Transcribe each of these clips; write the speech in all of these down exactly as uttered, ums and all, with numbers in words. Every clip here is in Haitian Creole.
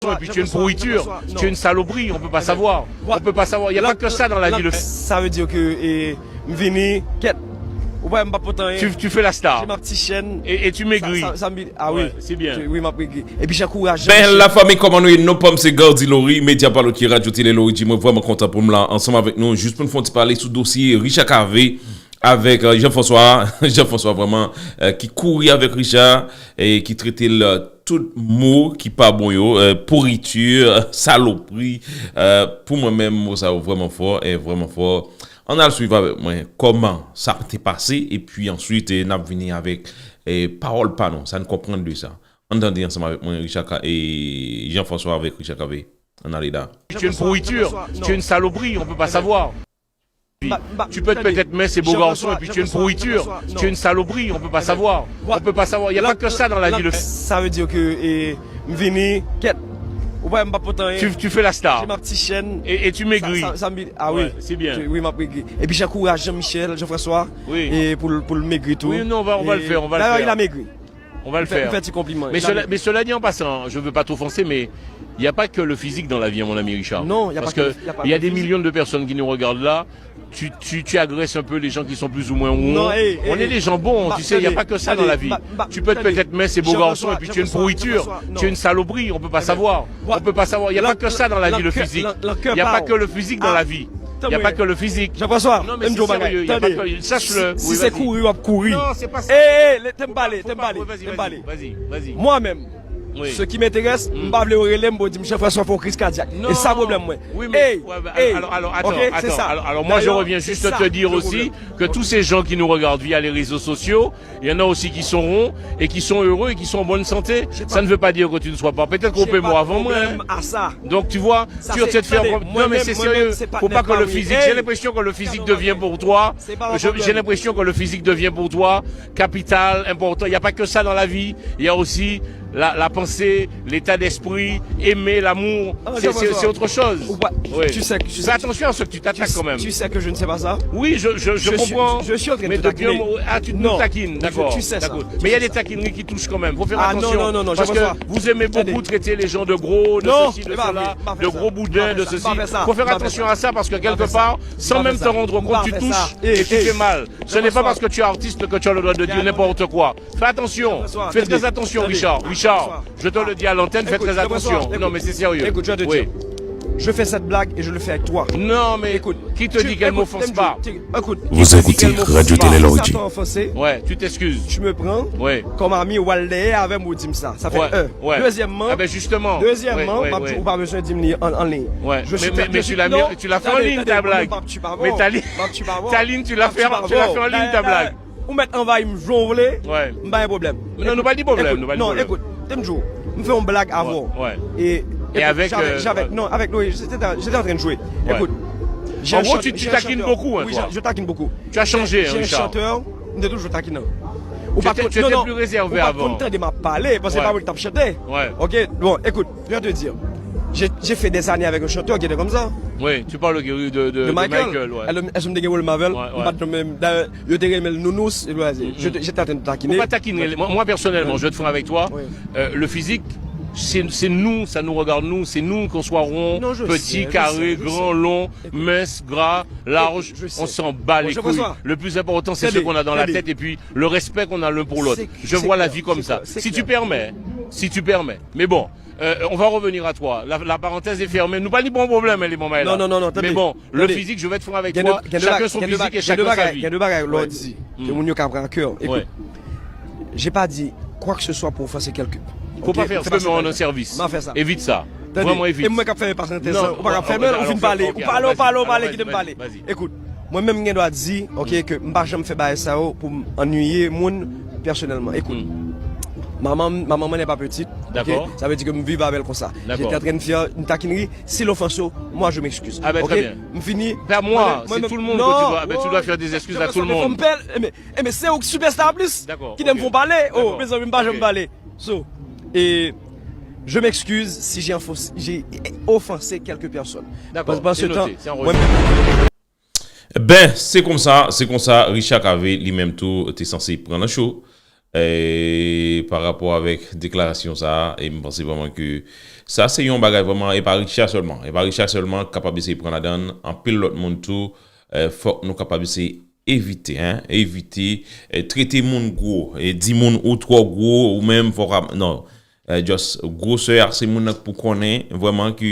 Et puis tu es une pourriture, tu es une saloperie, on peut pas savoir. On peut pas savoir. Il n'y a pas que ça dans la vie. Le... Ça veut dire que eh, m vini, kèt. Ou pa m pa potan rien. Tu, tu fais la star. J'ai ma petite chaîne. Et, et tu maigris. Ça, ça, ça me- ah oui. Ouais, c'est bien. Je- oui, m'a maigri. Et puis j'ai encouragé. Ben la fanmi, kòman nou ye? Non pa m se Gardy Laurie, medya pa lòt ki Radyo Tele Laurie G. Mwen vrèman kontan pou m la ansanm avèk nou jis pou n fè yon ti pale sou dosye Richard Cavé avèk eh, Jean-François, Jean-François vrèman eh, ki kouri avèk Richard e ki trete l eh, tout mo ki pa bon yo, eh, pourriture, eh, salopri. Eh, pou mwen menm mo sa yo vrèman fò, e vrèman fò. Ann al swiv avèk mwen kòman sa te pase epi answit eh, n ap vini avèk eh, pawòl pa nou, sa n konprann de sa. Ann tande ansanm avèk mwen Richard Ka- e Jean-François avèk Richard Cavé. Ann ale la. Tu es une pourriture, tu es une saloperie, on peut pas savoir. Tu peux être peut-être mince et beau garçon et puis tu es une pourriture, tu es une saloperie, on peut pas savoir. On peut pas savoir. Il n'y a pas que ça dans la vie. Le... Ça veut dire que eh, m vini, kèt. Ou pa m pa potan rien. Tu, tu fais la star. J'ai ma petite chaîne. Et, et tu maigris. Ça, ça, ça me- ah oui. Ouais, c'est bien. Je- oui, m'a maigri. Et puis j'encourage Jean-Michel, Jean-François, Oui. et pour, le- pour le maigrir tout. Oui, non, on va, on va le Et faire, on va le d'ailleurs, faire. Il a maigri. On va le faire. Fais un petit compliment. Mais cela, mais cela dit en passant, je ne veux pas t'offenser, mais il n'y a pas que le physique dans la vie, mon ami Richard. Non, il n'y a pas que le- il y a pas que le physique. Parce qu'il y a des millions de personnes qui nous regardent là. Tu, tu, tu agresses un peu les gens qui sont plus ou moins ronds. Non, hey, hey, On est des gens bons, tu sais, il n'y a pas que ça dans la vie. Tu peux être peut-être mince et beau garçon, et puis tu es une pourriture, tu es une saloperie, on peut pas savoir. On peut pas savoir, il n'y a pas que ça dans la vie, le physique. Il n'y a pas que le physique dans la vie. Il n'y a pas que le physique. Jean-François, non, mais c'est sérieux, il n'y a pas que. Sache-le. Si c'est courir, on va courir. Non, c'est pas ça. Hey, hey, t'aimes pas aller, t'aimes pas aller, t'aimes pas aller. Vas-y, vas-y. Moi-même, ce qui m'intéresse, m pa vle yo rele m pou di m Jean-François fè yon kriz kadyak. E sa pwoblèm mwen. Hey, hey, ok, c'est ça. Alors, alors moi, je reviens juste te dire aussi que tous ces gens qui nous regardent via les réseaux sociaux, il y en a aussi qui sont ronds et qui sont heureux et qui sont en bonne santé. Ça ne veut pas dire que tu ne sois pas. Peut-être qu'on peut mourir avant moi. Donc, tu vois, tu es en train de faire. Non, mais c'est sérieux. Faut pas que le physique. J'ai l'impression que le physique devient pour toi. J'ai l'impression que le physique devient pour toi capital, important. Il n'y a pas que ça dans la vie. Il y a aussi la, la pensée, l'état d'esprit, aimer, l'amour. C'est autre chose. Fais attention à ce que tu t'attaques quand même. Tu sais que je ne sais pas ça. Oui, je, je, je comprends. Je suis en train de te taquiner. Ah, tu nous taquines, d'accord. Mais il y a des taquineries qui touchent quand même. Faut faire attention. Parce que vous aimez beaucoup traiter les gens de gros, de ceci, de cela, de gros boudins, de ceci. Faut faire attention à ça parce que quelque part, sans même t'en rendre compte, tu touches et tu fais mal. Ce n'est pas parce que tu es artiste que tu as le droit de dire n'importe quoi. Fais attention. Fais très attention, Richard. Richard, je te le dis à l'antenne, fais très attention. Non, mais c'est sérieux. Écoute, je vais te dire. Je fais cette blague et je le fais avec toi. Non, mais qui te dit qu'elle m'offense pas? Écoute, Vous écoutez Radio Télé Lordi. Si ça t'a offensé, ouais, tu t'excuses. Tu me prends comme ami, ou al dèyè avè m ou di m sa. Ça fait un. Deuxièmement, deuxièmement, ou pa bezwen di m li an, an liy. Je suis, mais, mais tu l'as mis, tu l'as fait en ligne, ta blague. Mais ta ligne, tu l'as fait, tu l'as fait en ligne, ta blague. Ou mèt anvayi m jan w vle, m pa gen pwoblèm. Non, nou pa di pwoblèm, nou pa di pwoblèm. Écoute, non, écoute, te m di w, m fè yon blag avè w. E avèk, j'avais, non, avec Noé, j'étais, j'étais en train de jouer. Écoute, en gros, tu, tu taquines beaucoup, hein, toi. Oui, je, je taquine beaucoup. Tu as changé, hein, Richard. J'ai un chanteur, m te toujou takinan. Ou pa konn, non, non, ou pa konn tande m ap pale, paske se pa mwen ki t ap chante. Ok, bon, écoute, je vais te dire, j'ai, j'ai fait des années avec un chanteur qui était comme ça. Oui, tu parles de, de, de, de Michael. Michael, ouais. Èske m te gen pwoblèm avè l? M pa t menm. Dayè, yo te rele l Nounous, e lwa, je te, je t'attends taquiner. Faut pas taquiner. Moi, moi, personnellement, je vais être franc avec toi. Euh, le physique, c'est, c'est nous, ça nous regarde nous, c'est nous, qu'on soit rond, petit, carré, grand, long, mince, gras, large, on s'en bat les couilles. Le plus important, c'est ce qu'on a dans la tête et puis le respect qu'on a l'un pour l'autre. Je vois la vie comme ça. Si tu permets, si tu permets. Mais bon, euh, on va revenir à toi. La, la parenthèse est fermée. Nou pa ni bon pwoblèm, li bon, la. Non, non, non, non, tande. Mais bon, le physique, je vais être franc avec toi. Chacun son physique et chacun sa vie. Gen de bagay, gen de bagay, lè w di, ke moun yo ka pran a kè. Écoute, j'ai pas dit quoi que ce soit pour offenser quelqu'un. Faut pas faire ça, mais on a un service. Évite ça. Vraiment, évite. E mwen k ap fèmen parantèz la, ou pa ka fèmen l, ou fin pale, ou pale, ou pale, ou pale, kite m pale. Écoute, mwen menm m gen dwa di, ok, ke m pa janm fè bagay sa yo pou m annuiye moun pèsonèlman. Écoute, ma maman, ma maman n'est pas petite, ok? Ça veut dire que m viv avè l konsa. J'étais en train de faire une taquinerie. S'il offense, moi je m'excuse. Ah ben, très bien. M fini. Pas moi, c'est tout le monde que tu dois, ben, tu dois faire des excuses à tout le monde. Enben, se ou k sipèsta plis. Kite m fè w pale. Oh, mezanmi, m pa janm pale. So, e, je m'excuse si j'ai offensé, j'ai offensé quelques personnes. D'accord, c'est noté, c'est enregistré. Ben, se konsa, se konsa Richard Cavé li menm tou te sanse pran nan cho. E pa rapò avèk deklarasyon sa a, e m panse vrèman ke sa se yon bagay vrèman, e pa Richard sèlman, e pa Richard sèlman k kapab eseye pran ladan l, anpil lòt moun tou, eh, fòk nou kapab eseye evite, hein, evite, eh, trete moun gwo, e di moun ou twò gwo, ou menm fòk ap, non. Eh, just gwosè a se moun nan k pou konnen vrèman ke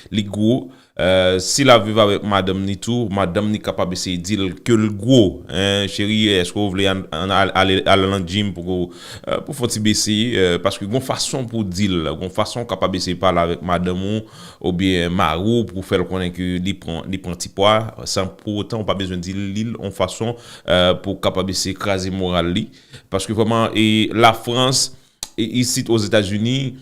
li gwo. Eh, si l ap viv avèk madanm ni tou, madanm ni kapab eseye di l ke l gwo. Hein, cheri, èske w vle al, al, al, al nan gym pou, eh, pou fè yon ti bese, eh, paske gon fason pou di l, gon fason w kapab eseye pale avèk madanm ou oubyen mari w pou fè l konnen ke li pran, li pran ti pwa, san pou otan ou pa bezwen di li l yon fason, eh, pou w kapab eseye kraze moral li. Paske vrèman, e Lafrans, e isit Ozetazini,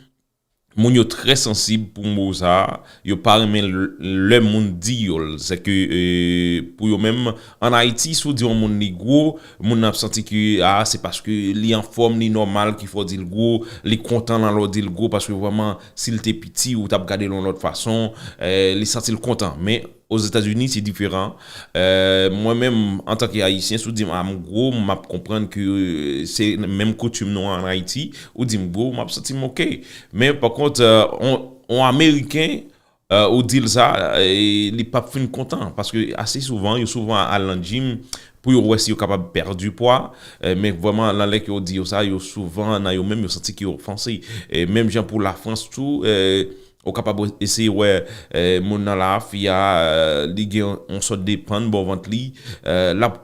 moun yo trè sansib pou mo sa a. Yo pa renmen l-, lè moun di yo l. Se ke, eh, pou yo menm, ann Ayiti, si w di yon moun li gwo, moun nan ap santi ke, ah, se paske li anfòm, li nòmal ki fè w di l gwo, li kontan nan lè w di l gwo, paske vrèman, si l te piti, ou t ap gade l yon lòt fason, eh, li santi l kontan. Men, Ozetazini, se diferan. Eh, mwen menm, antanke Ayisyen, si w di m, ah, m gwo, m ap konprann ke, eh, se menm koutim nou an Ayiti, ou di m gwo, m ap santi m oke. Men, pa kont, eh, on, on Ameriken, eh, ou di l sa, eh, li p ap fin kontan. Paske ase souvan, yo souvan al nan gym pou yo wè si yo kapab pèdi pwa. Eh, men vrèman, nan lè ke yo di yo sa, yo souvan, nan yo menm, yo santi ke yo ofanse. Eh, menm jan pou Lafrans tou, eh, ou kapab eseye wè, eh, moun nan la, fi a, eh, li gen yon sòt de pann bò vant li, eh, l ap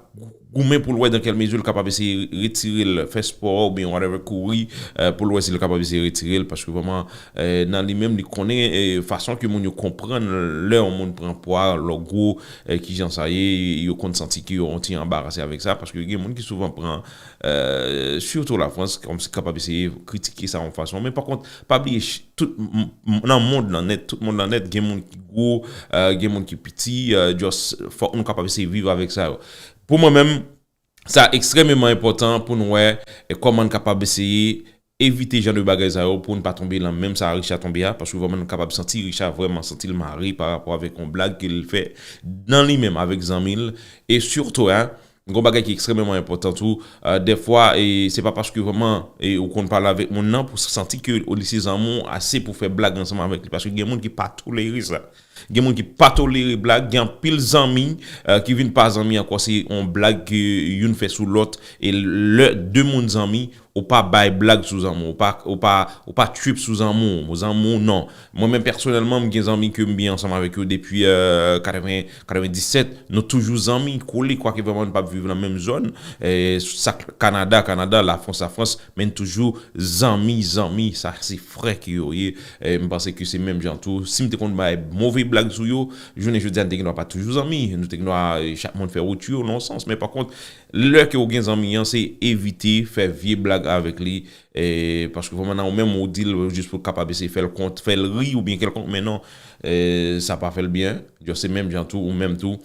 goumen pou l wè dans quelle mesure l kapab eseye retire l, fè spò oubyen whatever, kouri, eh, pou l wè si l kapab eseye retire l, paske vrèman, eh, nan li menm, li konnen, eh, fason ke moun yo konprann lè yon moun pran pwa, lè w gwo, eh, kijan sa ye, yo konn santi ke yo yon ti anbarase avèk sa, paske gen moun ki souvan pran, eh, sitou Lafrans, kòmsi kapab eseye kritike sa yon fason. Men pa kont, pa bliye, ch-, tout m-, m-, nan mond lan nèt, tout mond lan nèt, gen moun ki gwo, eh, gen moun ki piti, eh, just fòk nou kapab eseye viv avèk sa yo. Pou mwen menm, sa ekstrèmeman enpòtan pou n wè, eh, kòman n kapab eseye evite jan de bagay sa yo pou n pa tonbe nan menm sa Richard tonbe a, paske vrèman nou kapab santi Richard vrèman santi l mare pa rapò avèk yon blag ke l fè nan li menm avèk zanmi l, e sitou, hein, gon bagay ki ekstrèmeman enpòtan tou, eh, dèfwa, e se pa paske vrèman, e ou konn pale avèk moun nan pou santi ke li se zanmi w ase pou fè blag ansanm avèk li, paske gen moun ki pa tolere sa. Gen moun ki pa tolere blag, gen anpil zanmi, eh, ki vin pa zanmi ankò, se yon blag ke youn fè sou lòt, e lè de moun zanmi, ou pa bay blag sou zanmi w, ou pa, ou pa, ou pa trip sou zanmi w, zanmi w non. Mwen menm pèsonèlman, m gen zanmi ke m byen ansanm avèk yo depi, eh, katreven, katrevendisèt, nou toujou zanmi, kole, kwake vrèman nou p ap viv nan menm zòn, eh, sa Kanada, Kanada, Lafrans, Lafrans, men n toujou zanmi, zanmi, sa se frè ke yo ye. Eh, m panse ke se menm jan tou. Si m te konn bay move blag sou yo, jounen jodi a, n te gendwa pa toujou zanmi. Nou te gendwa, eh, chak moun fè wout yo, nan yon sans. Men pa kont, lè ke w gen zanmi an, se evite fè vye blag avèk li. Eh, paske vrèman nan ou menm, ou di l jis pou kapab eseye fè l kont, fè l ri oubyen kèlkonk, men non, eh, sa pa fè l byen. Yo se menm jan tou, ou menm tou.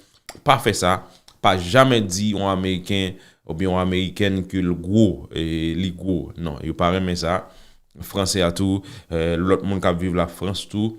Pa fè sa. Pa jamè di yon Ameriken oubyen yon Amerikèn ke l gwo, e li gwo. Non, yo pa renmen sa. Franse a tou, eh, lòt moun k ap viv Lafrans tou,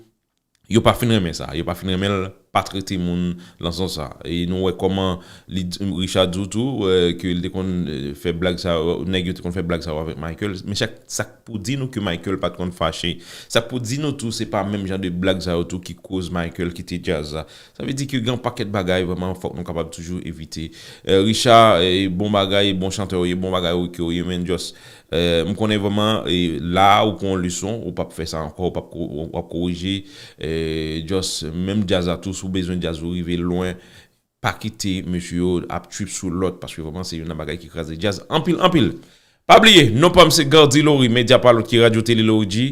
yo pa fin renmen sa. Yo pa fin renmen l pa trete moun nan sans sa. E nou wè kòman li di, Richard di w tou, eh, ke li te konn, eh, fè blag sa yo, nèg yo te konn fè blag sa yo avèk Michael. Men chak, sa k pou di nou ke Michael pa t konn fache. Sa k pou di nou tou, se pa menm jan de blag sa yo tou ki koz Michael kite djaz la. Sa vle di ke gen yon pakèt bagay vrèman fòk nou kapab toujou evite. Eh, Richard, eh, bon bagay, bon chantè w ye, bon bagay w ke w ye, men just, eh, m konnen vrèman, eh, la ou pran yon leson, ou p ap fè sa ankò, ou p ap ko-, ou ap korije. Eh, just, menm djaz la tou, si w bezwen djaz ou rive lwen, pa kite mesye yo ap trip sou lòt, paske vrèman se youn nan bagay ki kraze djaz anpil, anpil. Pa bliye, non pa m se Gardy Laurie, medya pa lòt ki Radyo Tele Laurie G.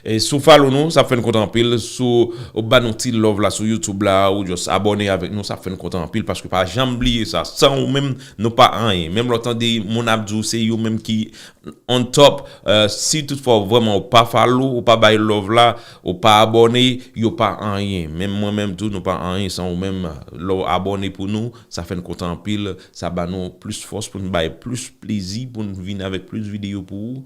E si w follow nou, sa fè n kontan anpil. Si w ba nou ti love la sou YouTube la, ou just abòne avèk nou, sa fè n kontan anpil, paske pa janm bliye sa. San ou menm, nou pa anyen. Menm lè w tande moun ap di w se yo menm ki on top, eh, si toutfwa w vrèman ou pa follow, ou pa bay love la, ou pa abòne, yo pa anyen. Menm mwen menm tou, nou pa anyen san ou menm. Lè w abòne pou nou, sa fè n kontan anpil. Sa ba nou plis fòs pou n bay plis plezi, pou n vin avèk plis videyo pou ou.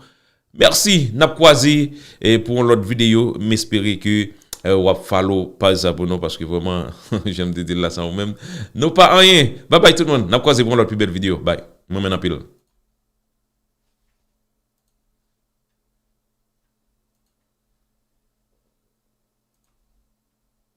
Mèsi, n ap kwaze, eh, pou yon lòt videyo. M espere ke, eh, w ap follow paj sa pou nou, paske vrèman, jan m te di l la, san ou menm, nou pa anyen. Babay tout moun, n ap kwaze pou yon lòt pi bèl videyo. Bay. M renmen n anpil.